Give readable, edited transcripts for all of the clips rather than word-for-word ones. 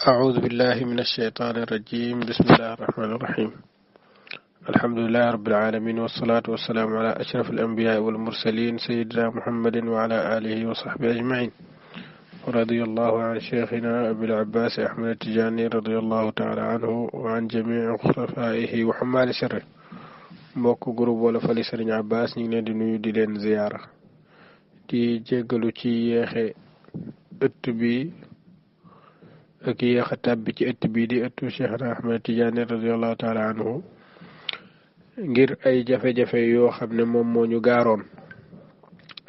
أعوذ بالله من الشيطان الرجيم بسم الله الرحمن الرحيم الحمد لله رب العالمين والصلاة والسلام على أشرف الأنبياء والمرسلين سيدنا محمد وعلى آله وصحبه أجمعين ورضي الله عن شيخنا أبي العباس أحمد التجاني رضي الله تعالى عنه وعن جميع خلفائه وحمال سره mbokk groupe wala fali Serigne Abbas ñu ngi leen di nuyu di leen ziyaara di jéggalu ci yeexe ëtt bi ak yeexa tàbbi ci ëtt bi di ëttu Cheikhna Ahmad Tidiane radiyallahu taala anhu ngir ay jafe-jafe yoo xam ne moom moo ñu gaaroon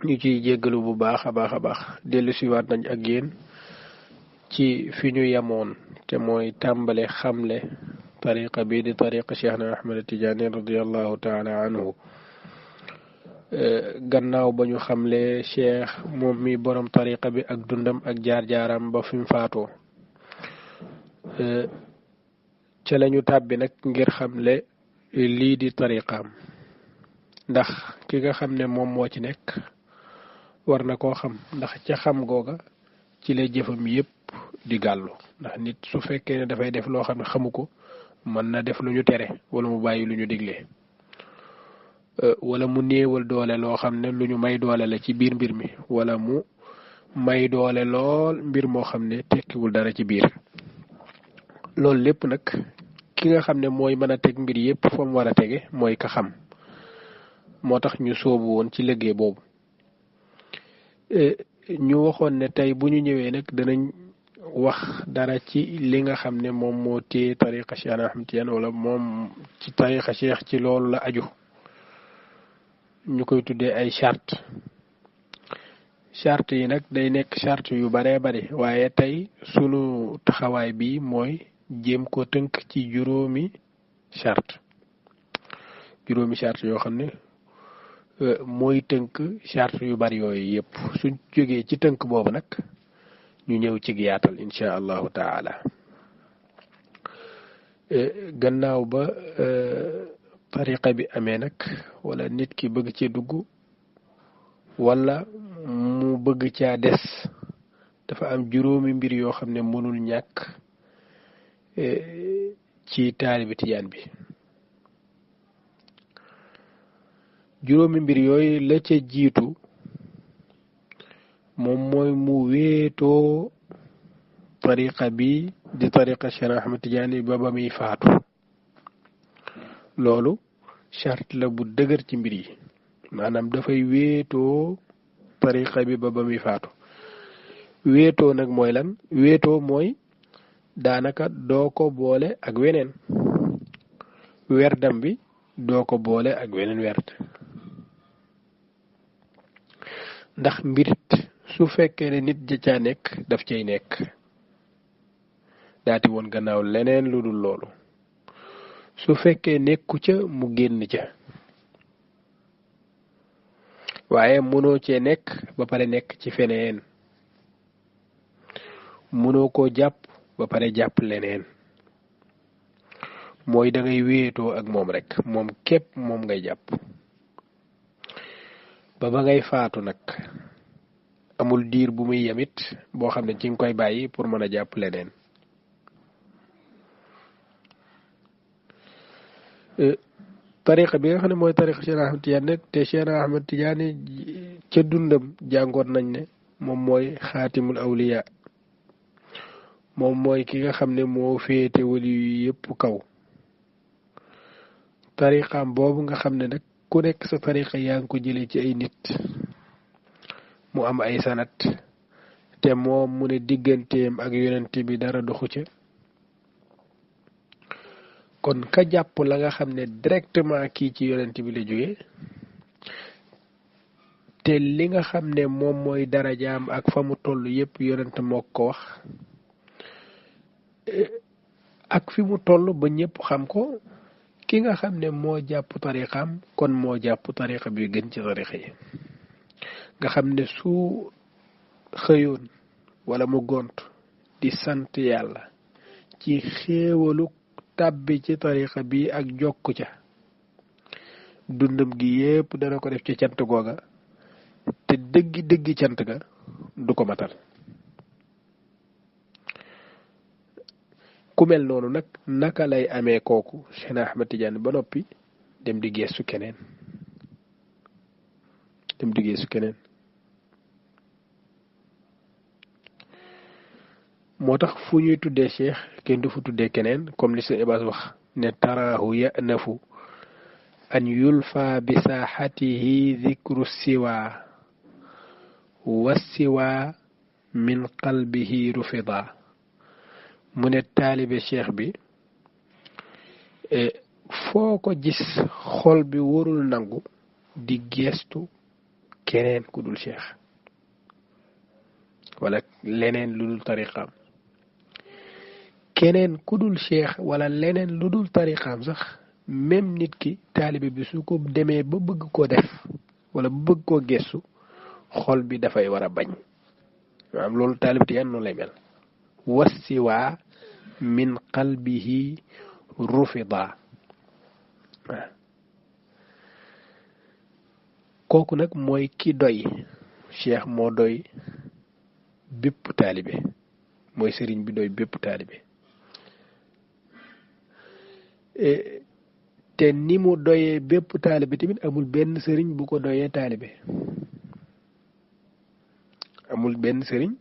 ñu ciy jéggalu bu baax a baax dellu siwaat nañ ak yéen ci fi ñu yemoon te mooy tàmbale xamle tariqa bi di tariqa Cheikhna Ahmad Tidiane radiyallahu taala anhu gannaaw ba ñu xamle cheikh moom mi borom tariqa bi ak dundam ak jaar-jaaram ba fi mu faatoo ca lañu tàbbi nag ngir xamle lii di tariqaam ndax ki nga xam ne moom moo ci nekk war na koo xam ndax ca xam googa ci lay jëfam yépp di gàllu ndax nit su fekkee ne dafay def loo xam ne xamu ko mën na def lu ñu tere wala mu bàyyi lu ñu digle wala mu néewal doole loo xam ne lu ñu may doole la ci biir mbir mi wala mu may doole lool mbir moo xam ne tekkiwul dara ci biir loolu lépp nag ki nga xam ne mooy mën a teg mbir yépp fa mu war a tege mooy ka xam moo tax ñu soobu woon ci liggéey boobu ñu waxoon ne tey bu ñu ñëwee nag danañ wax dara ci li nga xam ne moom moo téye tariqa Cheikh Ahmad Tidiane wala moom ci tariqa Cheikh ci loolu la aju ñu koy tuddee ay charte yi nag day nekk charte yu baree bari waaye tey sunu taxawaay bi mooy jéem ko tënk ci juróomi charte yoo xam ne mooy tënk charte yu bari yooyu yépp suñ jógee ci tënk boobu nag ñu ñëw ci yaatal insha allahu taala gannaaw ba tariqa bi amee nag wala nit ki bëgg ci dugg wala mu bëgg caa des dafa am juróomi mbir yoo xam ne mënul ñàkk ci taalibi tijaan bi juróomi mbir yooyu la ca jiitu moom mooy mu wéetoo tariqa bi di tariqa Cheikh Ahmad Tidiane ba muy faatu loolu charte la bu dëgër ci mbir yi maanaam dafay wéetoo tariqa bi ba muy faatu wéetoo nag mooy lan wéetoo mooy daanaka doo ko boole ak weneen werdam bi doo ko boole ak weneen werd ndax mbirit su fekkee ne nit ja caa nekk daf cay nekk daati woon gannaaw leneen lu dul loolu su fekkee nekku ca mu génn ca waaye mënoo cee nekk ba pare nekk ci feneen mënoo koo jàpp ba pare jàpp leneen mooy da ngay wéetoo ak moom rek moom képp moom ngay jàpp ba ngay faatu nag amul diir bu muy yemit boo xam ne ci nga koy bàyyi pour mën a jàpp leneen tariqa bi nga xam ne mooy tariqa Cheikh Ahmad Tidiane te Cheikh Ahmad Tidiane ca dundam jàngoon nañ ne moom mooy xaatimul awliya moom mooy ki nga xam ne moo féete wali yu yépp kaw tariqaam boobu nga xam ne nag ku nekk sa tariqa yaa ngi ko jëlee ci ay nit mu am ay sanat te moom mu ne digganteem ak yonent bi dara doxu ca kon ka jàpp la nga xam ne directement kii ci yonent bi la jóge te li nga xam ne moom mooy darajaam ak fa mu toll yépp yonent moo ko wax ak fi mu toll ba ñépp xam ko ki nga xam ne moo jàpp tariqaam kon moo jàpp tariqa bi gën ci tariqa yi nga xam ne su xëyoon wala mu gont di sant yàlla ci xéewalu tàbbi ci tariqa bi ak jokku ca dundam gi yépp dana ko def ci cant googa te dëggi cant ga du ko matal ku mel noonu nag naka lay amee kooku Cheikh Ahmed Tidiane ba noppi dem di geestu keneen moo tax fu ñuy tuddee cheikh kenn du fu tuddee keneen comme li sëñ Abbas wax ne taraahu ya'nafu an yulfa bi saaxatihi dhikru siwa wa siwa min qalbihi rufida mu ne taalibe cheikh bi foo ko gis xol bi warul nangu di geestu keneen ku dul cheikh wala leneen lu dul tariqaam keneen ku dul cheikh wala leneen lu dul tariqaam sax même nit ki taalibe bi su ko demee ba bëgg koo def wala ba bëgg koo gestu xol bi dafay war a bañ maanaam loolu taalibe Tijaan noonu lay mel wasiwaa min qalbihi rufida kooku nag mooy ki doy cheikh moo doy bépp taalibe mooy sëriñ bi doy bépp taalibe te ni mu doyee bépp taalibe tamit amul benn sëriñ bu ko doyee taalibe amul benn sëriñ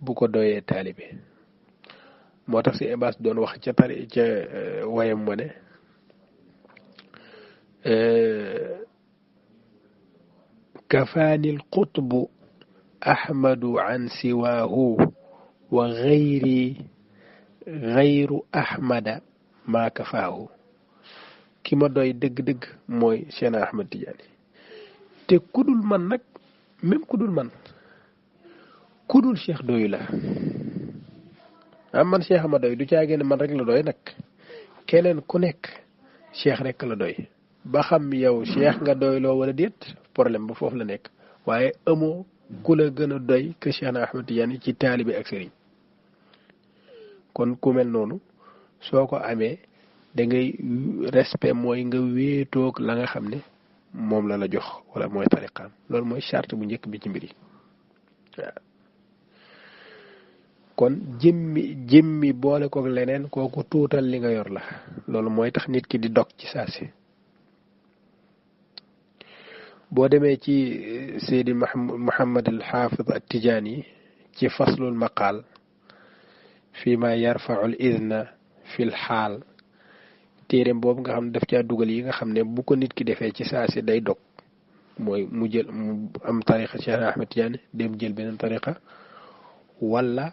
bu ko doyee taalibe moo tax si Abbas doon wax ca wayam ma ne kafaani alqutbu ahmadu an siwaahu wa gayru ahmada maa kafaahu ki ma doy dëgg-dëgg mooy Cheikh Ahmed Tidiane te kudul man nag même kudul man kudul cheikh doyu la man cheikh ma doy du caagéene man rek la doy nag keneen ku nekk cheikh rek la doy ba xam yow cheikh nga doyloo wala déet problème ba foofu la nekk waaye amoo ku la gën a doy que Cheikh Ahmed Tidiane ci taalibe ak sëriñ kon ku mel noonu soo ko amee da ngay respect mooy nga wéetoog la nga xam ne moom la jox wala mooy tariqaam loolu mooy charte bu njëkk bi ci mbir yi waaw kon jëmmi boole koog leneen kooku tuutal li nga yor la loolu mooy tax nit ki di dog ci saasi boo demee ci Seydi Muhammad al Xaafid at Tijaani ci faslul maqaal fi ma yarfau al idna fi l xaal téeréem boobu nga xam ne daf caa dugal yi nga xam ne bu ko nit ki defee ci saasi day dog mooy mu jël mu am tariqa Cheikh Ahmed Tidiane dem jël beneen tariqa wala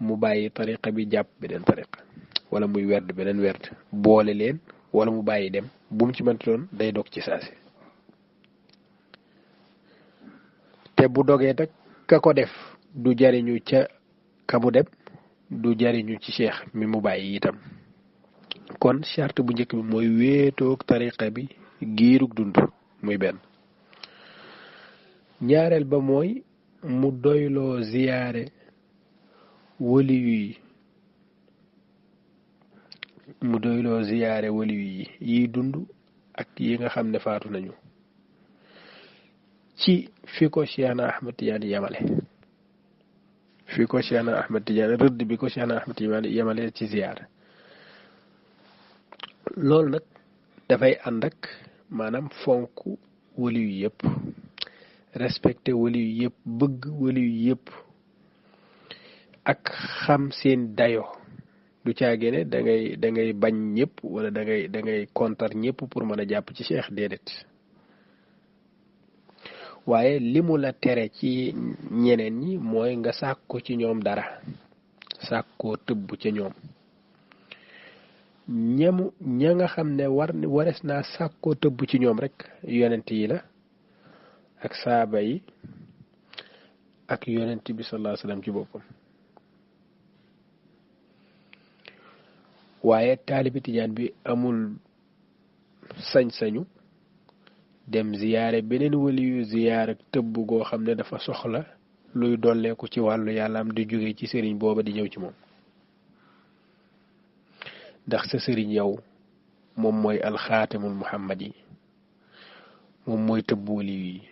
mu bàyyi tariqa bi jàpp beneen tariqa wala muy werd beneen werd boole leen wala mu bàyyi dem bu mu ci mënti doon day dog ci saasi te bu dogee tak ka ko def du jariñu ca ka mu dem du jariñu ci cheikh mi mu bàyyi itam kon charte bu njëkk bi mooy wéetoog tariqa bi giirug dund muy benn ñaareel ba mooy mu doyloo ziyaare waliyu yi yiy dund ak yi nga xam ne faatu nañu ci fi ko Cheikh Ahmed Tidiane yemale rëdd bi ko Cheikh Ahmed Tidiane yemale ci ziyaara loolu nag dafay ànd ak maanaam fonk waliyu yëpp respecté waliyu yëpp bëgg waliyu yëpp ak xam seen dayo du caagéene da ngay bañ ñëpp wala da ngay kontar ñëpp pour mën a jàpp ci cheikh déedéet waaye li mu la tere ci ñeneen ñi mooy nga sàkku ci ñoom dara sàkkoo tëbb ca ñoom ña nga xam ne wares naa sàkkoo tëbb ci ñoom rek yonent yi la ak saaba yi ak yonent bi sallallahu alayhi wasallam ci boppam waaye taalibi tijaan bi amul sañ-sañu dem ziyaare beneen waliyu ziyaar ak tëbb goo xam ne dafa soxla luy dolleeku ci wàllu yàllaam di jóge ci sëriñ booba di ñëw ci moom ndax sa sëriñ yow moom mooy alxaatamul muhammad yi moom mooy tëbb waliyu yi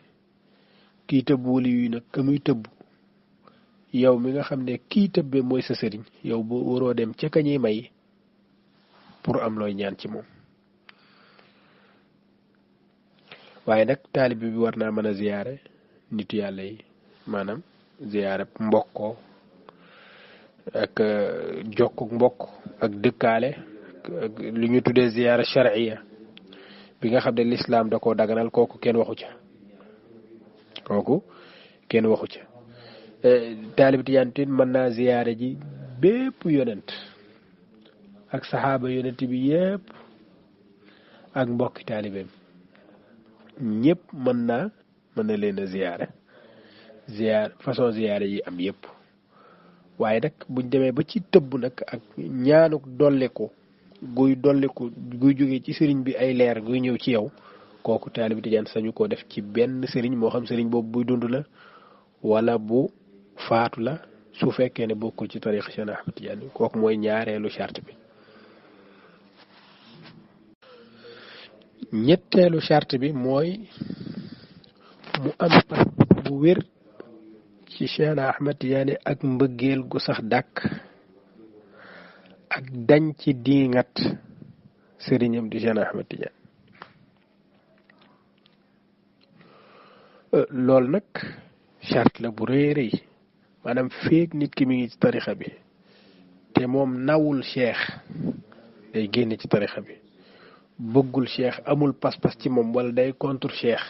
kii tëbb waliyu yi nag ka muy tëbb yow mi nga xam ne kii tëbbe mooy sa sëriñ yow bu waroo dem ca kañuy may pour am looy ñaan ci moom waaye nag taalibe bi war naa mën a ziyaare nitu yàlla yi maanaam ziyaare mbokkoo ak jokkuk mbokk ak dëkkaale ak lu ñu tuddee ziyaara shar'iyya bi nga xam ne lislaam da koo daganal kooku kenn waxu ca taalib tijaan tin mën naa ziyaare ji bépp yonent ak saxaaba yonent bi yépp ak mbokki taalibeem ñépp mën na leen a ziyaare façon ziyaare yi am yépp waaye nag buñ demee ba ci tëbb nag ak ñaanuk dolliku guy jóge ci sëriñ bi ay leer guy ñëw ci yow kooku taalib tijaan sañu koo def ci benn sëriñ moo xam sëriñ boobu buy dund la wala bu faatu la su fekkee ne bokkul ci tariqa Cheikh Ahmed Tidiane kooku mooy ñaareelu charte bi ñetteelu charte bi mooy mu am bu wér ci Cheikh Ahmed Tidiane ak mbëggeel gu sax dàkk ak dañ ci diingat sëriñam di Cheikh Ahmed Tidiane loolu nag charte la bu rëy rëy maanaam feek nit ki mi ngi ci tarixa bi te moom nawul cheikh day génn ci tarixa bi bëggul cheikh amul pas-pas ci moom wala day contre cheikh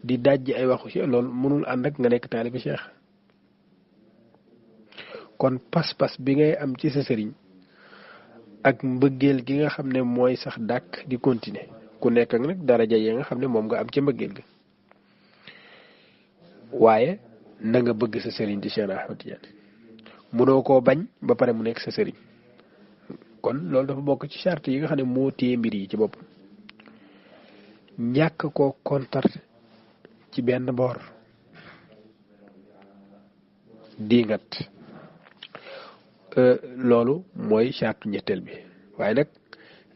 di dajji ay waxu cheikh loolu mënul ànd ak nga nekk taalibi cheikh kon pas-pas bi ngay am ci sa sëriñ ak mbëggeel gi nga xam ne mooy sax dàkk di continuer ku nekk ak nag daraja yi nga xam ne moom nga am ci mbëggeel ga waaye na nga bëgg sa sëriñ di Cheikh Ahmed Tidiane mënoo koo bañ ba pare mu nekk sa sëriñ kon loolu dafa bokk ci charte yi nga xam ne moo téye mbir yi ci boppam ñàkk koo kontar ci benn boor diingat loolu mooy charte ñetteel bi waaye nag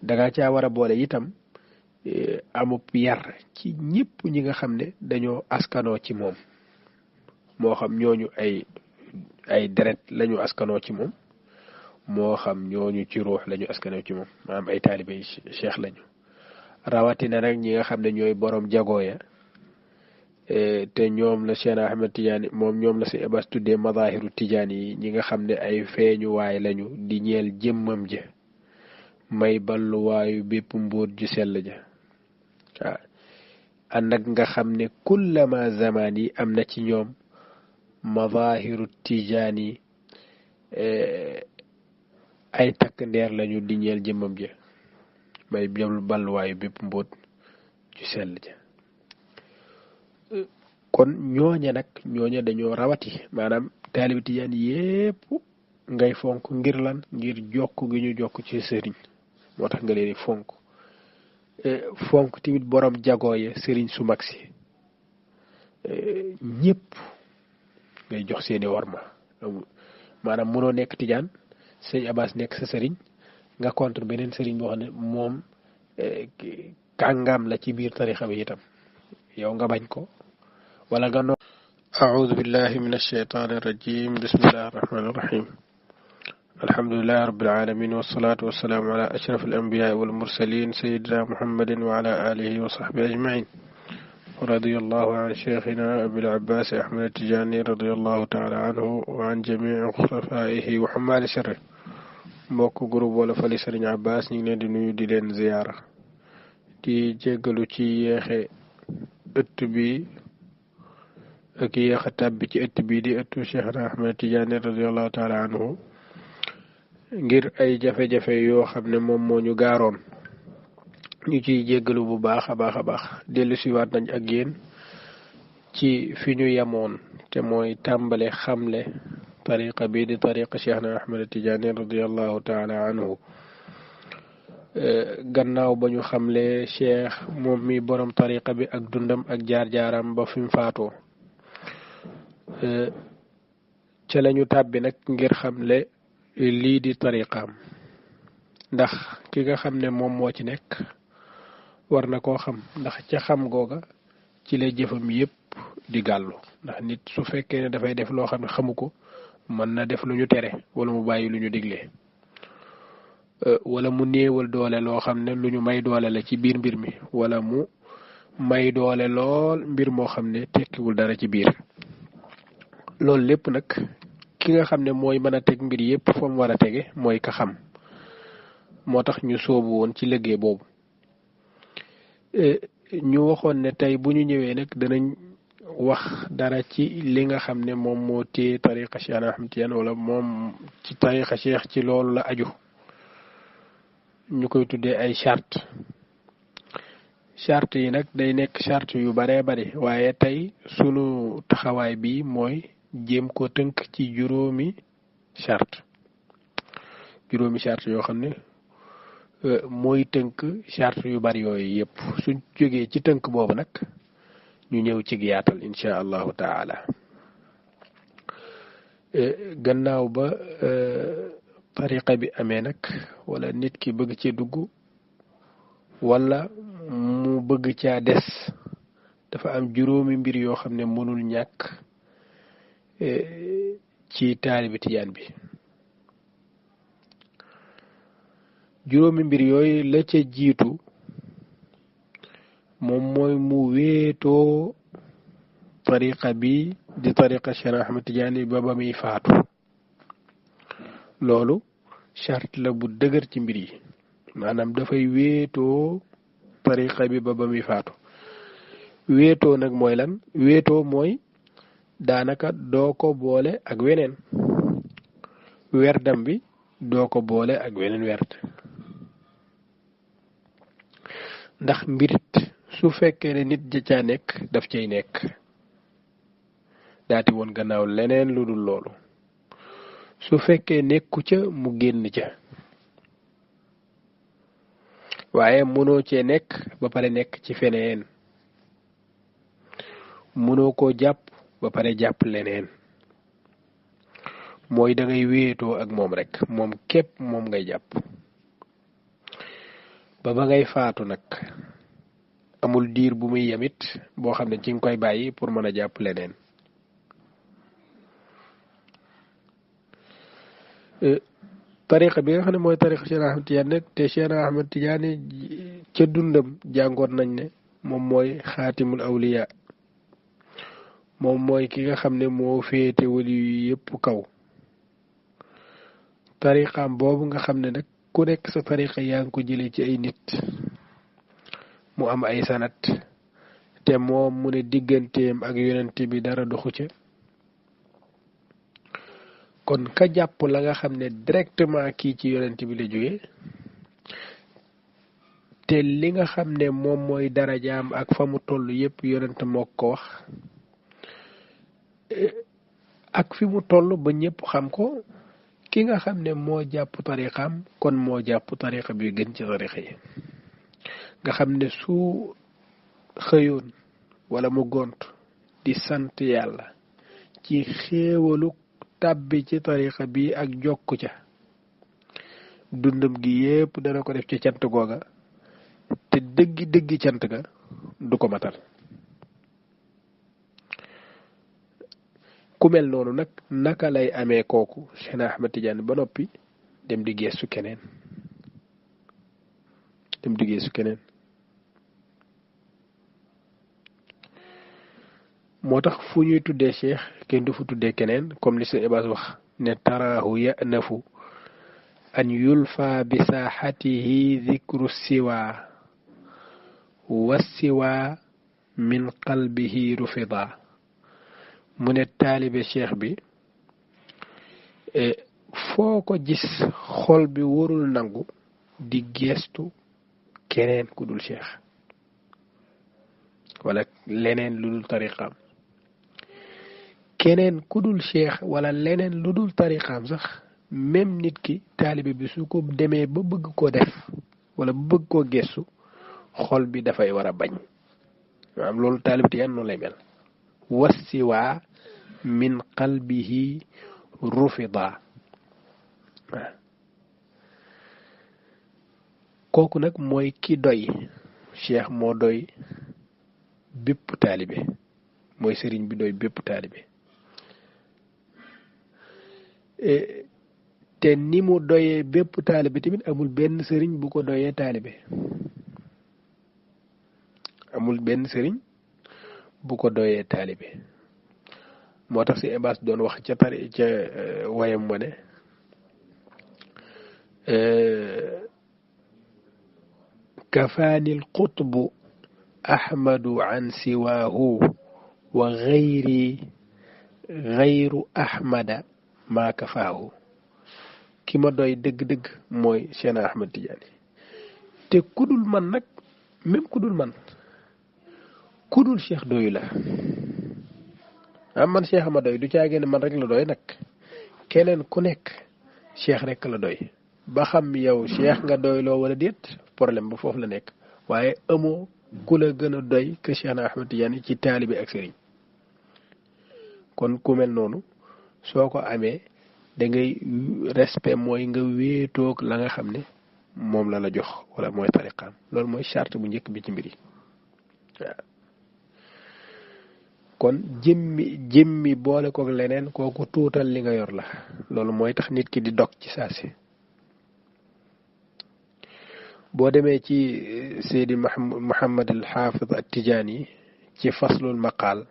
danga caa war a boole itam amub yar ci ñëpp ñi nga xam ne dañoo askanoo ci moom moo xam ñooñu ay deret lañu askanoo ci moom moo xam ñooñu ci ruux lañu askanoo ci moom maanaam ay taalibe cheikh lañu rawatina nag ñi nga xam ne ñooy borom jagooya te ñoom la Cheikh Ahmed Tidiane moom ñoom la si Abbas tuddee madaahiru Tidiane yi ñi nga xam ne ay feeñuwaay lañu di ñeel jëmmam ja may balluwaayu bépp mbóot ju sell ja waaw ànd ak nga xam ne kullama zaman yi am na ci ñoom madaahiru Tidiane yi ay takk ndeer lañu di ñeel jëmmam ja may balluwaayu bépp mbóot ju sell ja kon ñooña dañoo rawati maanaam taalibi tijaan yépp ngay fonk ngir lan ngir jokk gi ñu jokk ci sëriñ moo tax nga leen di fonk tamit borom jagooye sëriñ su mag si ñépp ngay jox seeni worma maanaam mënoo nekk tijaan sëñ Abbas nekk sa sëriñ nga contre beneen sëriñ boo xam ne moom kàngam la ci biir tarixa bi itam yow nga bañ ko wala nga no أعوذ بالله من الشيطان الرجيم بسم الله الرحمن الرحيم الحمد لله رب العالمين والصلاة والسلام على أشرف الأنبياء والمرسلين سيدنا محمد وعلى آله وصحبه أجمعين ورضي الله عن شيخنا أبي العباس أحمد التجاني رضي الله تعالى عنه وعن جميع خلفائه وحمال سره mbokk groupe wala fali Serigne Abbas ñu ngi leen di nuyu di leen ziyaara di jéggalu ci yeexe ëtt bi ak yeexa tàbbi ci ëtt bi di ëttu Cheikh Ahmed Tidiane radiyallahu taala anhu ngir ay jafe-jafe yoo xam ne moom moo ñu gaaroon ñu ciy jéggalu bu baax a baax dellu siwaat nañ ak yéen ci fi ñu yemoon te mooy tàmbale xamle tariqa bi di tariqa Cheikh Ahmed Tidiane radiyallahu taala anhu gannaaw ba ñu xamle cheikh moom mi borom tariqa bi ak dundam ak jaar-jaaram ba fi mu faatoo ca lañu tàbbi nag ngir xamle lii di tariqaam ndax ki nga xam ne moom moo ci nekk war na koo xam ndax ca xam googa ci la jëfam yépp di gàllu ndax nit su fekkee ne dafay def loo xam ne xamu ko mën na def lu ñu tere wala mu bàyyi lu ñu digle wala mu néewal doole loo xam ne lu ñu may doole la ci biir mbir mi wala mu may doole lool mbir moo xam ne tekkiwul dara ci biir loolu lépp nag ki nga xam ne mooy mën a teg mbir yépp fa mu war a tege mooy ka xam moo tax ñu soobu woon ci liggéey boobu ñu waxoon ne tey bu ñu ñëwee nag danañ wax dara ci li nga xam ne moom moo téye tariqa Cheikh Ahmed Tidiane wala moom ci tariqa Cheikh ci loolu la aju ñu koy tuddee ay charte yi nag day nekk charte yu baree bari waaye tey sunu taxawaay bi mooy jéem ko tënk ci juróomi charte yoo xam ne mooy tënk charte yu bari yooyu yëpp suñ jógee ci tënk boobu nag ñu ñëw ci yaatal insha allahu taala gannaaw ba tariqa bi amee nag wala nit ki bëgg ci dugg wala mu bëgg caa des dafa am juróomi mbir yoo xam ne mënul ñàkk ci taalibi tijaan bi juróomi mbir yooyu la ca jiitu moom mooy mu wéetoo tariqa bi di tariqa Cheikh Ahmed Tidiane ba muy faatu loolu charte la bu dëgër ci mbir yi maanaam dafay wéetoo tariqa bi ba muy faatu wéetoo nag mooy lan wéetoo mooy daanaka doo ko boole ak weneen werdam bi doo ko boole ak weneen werd ndax mbirit su fekkee ne nit ja caa nekk daf cay nekk daati woon gannaaw leneen lu dul loolu su fekkee nekku ca mu génn ca waaye mënoo cee nekk ba pare nekk ci feneen mënoo koo jàpp ba pare jàpp leneen mooy da ngay wéetoo ak moom rek moom képp moom ngay jàpp ba ngay faatu nag amul diir bu muy yamit boo xam ne ci nga koy bàyyi pour mën a jàpp leneen tariqa bi nga xam ne mooy tariqa Cheikh Ahmed Tidiane nag te Cheikh Ahmed Tidiane ca dundam jàngoon nañ ne moom mooy xaatimul awliya moom mooy ki nga xam ne moo féete wali yu yëpp kaw tariqaam boobu nga xam ne nag ku nekk sa tariqa yaa ngi ko jëlee ci ay nit mu am ay sanat te moom mu ne digganteem ak yonent bi dara doxu ca kon ka jàpp la nga xam ne directement kii ci yonent bi la jóge te li nga xam ne moom mooy darajaam ak fa mu toll yépp yonent moo ko wax ak fi mu toll ba ñépp xam ko ki nga xam ne moo jàpp tariqaam kon moo jàpp tariqa bi gën ci tariqa yi nga xam ne su xëyoon wala mu gont di sant yàlla ci xéewalu tàbbi ci tariqa bi ak jokku ca dundam gi yépp dana ko def ci cant googa te dëggi cant ga du ko matal ku mel noonu nag naka lay amee kooku Cheikh Ahmed Tidiane ba noppi dem di geestu keneen moo tax fu ñuy tuddee cheikh kenn du fu tuddee keneen comme li sëñ Abbas wax ne taraahu ya'nafu an yulfa bi saaxatihi dhikru siwa wa siwa min qalbihi rufida mu ne taalibe cheikh bi foo ko gis xol bi warul nangu di geestu keneen ku dul cheikh wala leneen lu dul tariqaam keneen ku dul cheikh wala leneen lu dul tariqaam sax même nit ki taalibe bi su ko demee ba bëgg koo def wala ba bëgg koo gestu xol bi dafay war a bañ maanaam loolu taalibe Tijaan noonu lay mel wasiwaa min qalbihi rufida kooku nag mooy ki doy cheikh moo doy bépp taalibe mooy sëriñ bi doy bépp taalibe te ni mu doyee bépp taalibe tamit amul benn sëriñ bu ko doyee taalibe amul benn sëriñ bu ko doyee taalibe moo tax si Abbas doon wax ca wayam ma ne kafaani alqutbu ahmadu an siwaahu wa gayru ahmada maa kafaahu ki ma doy dëgg-dëgg mooy Cheikh Ahmad Tidiane te kudul man nag même kudul man kudul Cheikh doyu la man Cheikh ma doy du caagee ne man rek la doy nag keneen ku nekk Cheikh rek la doy ba xam yow Cheikh nga doyloo wala déet problème ba foofu la nekk waaye amoo ku la gën a doy que Cheikh Ahmad Tidiane ci taalibe ak sëriñ kon ku mel noonu soo ko amee da ngay respect mooy nga wéetoog la nga xam ne moom la jox wala mooy tariqaam loolu mooy charte bu njëkk bi ci mbir yi waaw kon jëmmi boole koog leneen kooku tuutal li nga yor la loolu mooy tax nit ki di dog ci saasi boo demee ci Seydi Muhammad al Xaafid at Tijaani ci faslul maqaal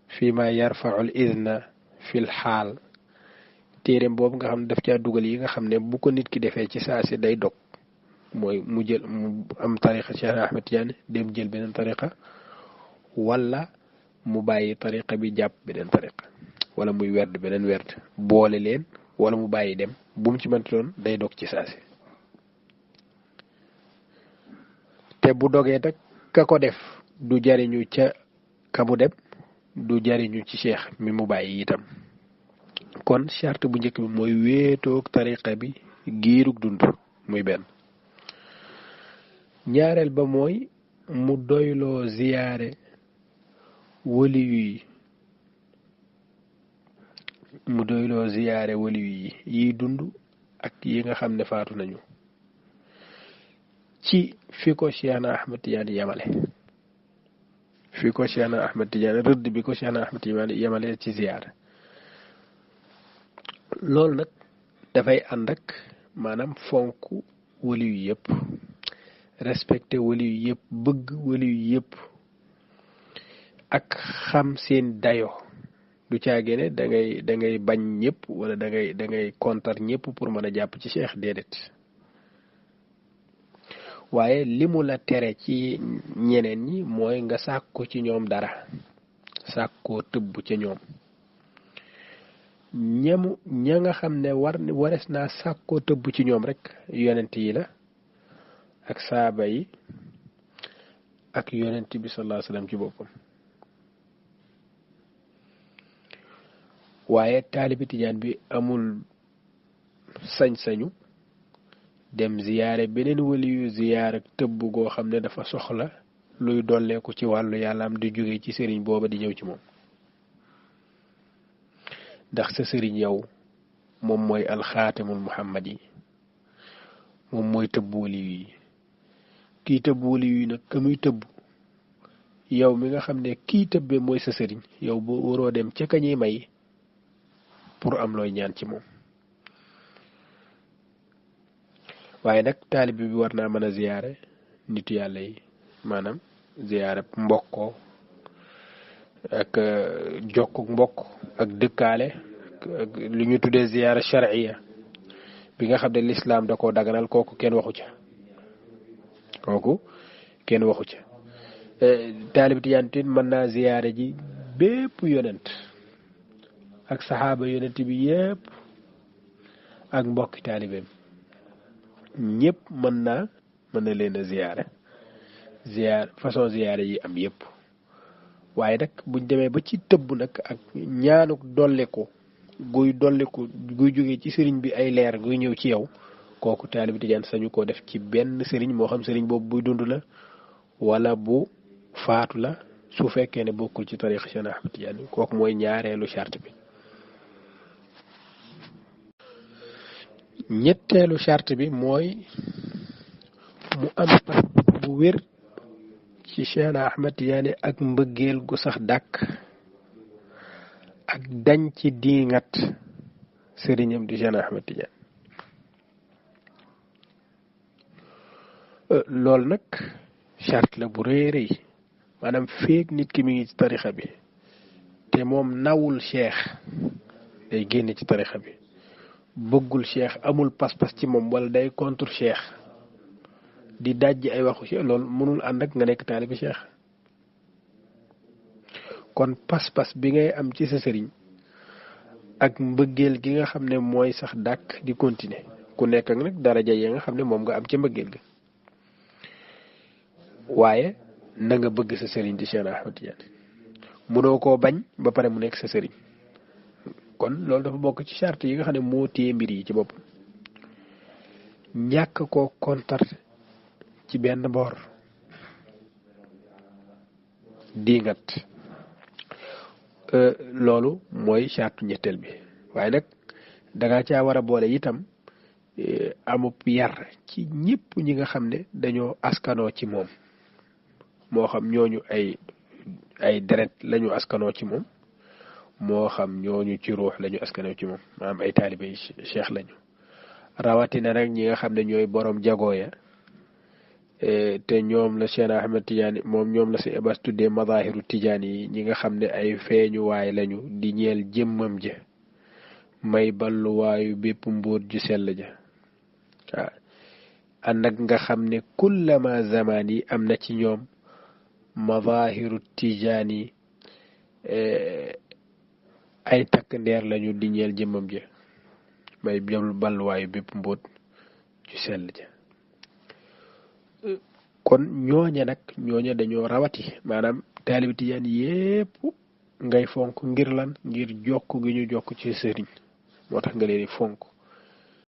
fi ma yarfau al idna fi l xaal téeréem boobu nga xam ne daf caa dugal yi nga xam ne bu ko nit ki defee ci saa si day dog mooy mu jël mu am tariqa Cheikh Ahmed Tidiane dem jël beneen tariqa wala mu bàyyi tariqa bi jàpp beneen tariqa wala muy werd beneen werd boole leen wala mu bàyyi dem bu mu ci mënti doon day dog ci saa si te bu dogee nag ka ko def du jariñu ca ka mu dem du jariñu ci cheikh mi mu bàyyi itam kon charte bu njëkk bi mooy wéetoog tariqa bi giirug dund muy benn ñaareel ba mooy mu doyloo ziyaare waliyu yi yiy dund ak yi nga xam ne faatu nañu ci fi ko Cheikh na Ahmad Tidiane yemale fi ko Cheikh na Ahmad Tidiane rëdd bi ko Cheikh na Ahmad Tidiane yemale ci ziyaara loolu nag dafay ànd ak maanaam fonk waliyu yëpp respecté waliyu yëpp bëgg waliyu yëpp ak xam seen dayo du caagee ne da ngay bañ ñëpp wala da ngay kontar ñëpp pour mën a jàpp ci Cheikh déedéet waaye li mu la tere ci ñeneen ñi mooy nga sàkku ci ñoom dara sàkkoo tëbb ca ñoom ña nga xam ne wares naa sàkkoo tëbb ci ñoom rek yonent yi la ak saaba yi ak yonent bi sallallahu alayhi wasallam ci boppam waaye taalibi tijaan bi amul sañ-sañu dem ziyaare beneen waliyu ziyaar ak tëbb goo xam ne dafa soxla luy dolleeku ci wàllu yàlla am di jóge ci sëriñ booba di ñëw ci moom ndax sa sëriñ yow moom mooy alxaatimul muhammad yi moom mooy tëbb waliyu yi kii tëbb waliyu yi nag ka muy tëbb yow mi nga xam ne kii tëbbee mooy sa sëriñ yow boo waroo dem ca kañuy may pour am looy ñaan ci moom waaye nag taalibe bi war naa mën a ziyaare nitu yàlla yi maanaam ziyaare mbokkoo ak jokkuk mbokk ak dëkkaale ak lu ñu tuddee ziyaara shar'iyya bi nga xam ne lislaam da koo daganal kooku kenn waxu ca taalibe tijaan tin mën naa ziyaare ji bépp yonent ak saxaaba yonent bi yépp ak mbokki taalibeem ñëpp mën na leen a ziyaar façon ziyaare yi am yépp waaye nag buñ demee ba ci tëbb nag ak ñaanuk dolliku guy jóge ci sëriñ bi ay leer guy ñëw ci yow kooku taalibe tijaan sañu koo def ci benn sëriñ moo xam sëriñ boobu buy dund la wala bu faatu la su fekkee ne bokkul ci tariqa Cheikh Ahmad Tijaan kooku mooy ñaareelu charte bi ñetteelu charte bi mooy mu am pas bu wér ci Cheikh Ahmed Tidiane ak mbëggeel gu sax dàkk ak dañ ci diingat sëriñam di Cheikh Ahmed Tidiane loolu nag charte la bu rëy rëy maanaam feek nit ki mi ngi ci tarixa bi te moom nawul cheikh day génn ci tarixa bi bëggul cheikh amul pas-pas ci moom wala day contre cheikh di dajji ay waxu cheikh loolu mënul ànd ak nga nekk taalibi cheikh kon pas-pas bi ngay am ci sa sëriñ ak mbëggeel gi nga xam ne mooy sax dàkk di continuer ku nekk ak nag daraja yi nga xam ne moom nga am ca mbëggeel ga waaye na nga bëgg sa sëriñ di Cheikh Ahmed Tidiane mënoo koo bañ ba pare mu nekk sa sëriñ kon loolu dafa bokk ci charte yi nga xam ne moo téye mbir yi ci boppam ñàkk koo kontar ci benn boor diingat loolu mooy charte ñetteel bi waaye nag dangaa caa war a boole itam amub yar ci ñëpp ñi nga xam ne dañoo askanoo ci moom moo xam ñooñu ay deret lañu askanoo ci moom moo xam ñooñu ci ruux lañu askanoo ci moom maanaam ay taalibe cheikh lañu rawatina rek ñi nga xam ne ñooy borom jagooya te ñoom la Cheikh Ahmed Tidiane moom ñoom la si Abbas tuddee madahiru Tidiane yi ñi nga xam ne ay feeñuwaay lañu di ñeel jëmmam ja may balluwaayu bépp mbóot ju sell ja waaw ànd ak nga xam ne kullama zaman yi am na ci ñoom madahiru Tidiane yi ay takk ndeer lañu di ñeel jëmmam ja may balluwaayu bépp mbóot ju sell ja kon ñooña dañoo rawati maanaam taalibi Tijaan yépp ngay fonk ngir lan ngir jokk gi ñu jokk ci sëriñ moo tax nga leen di fonk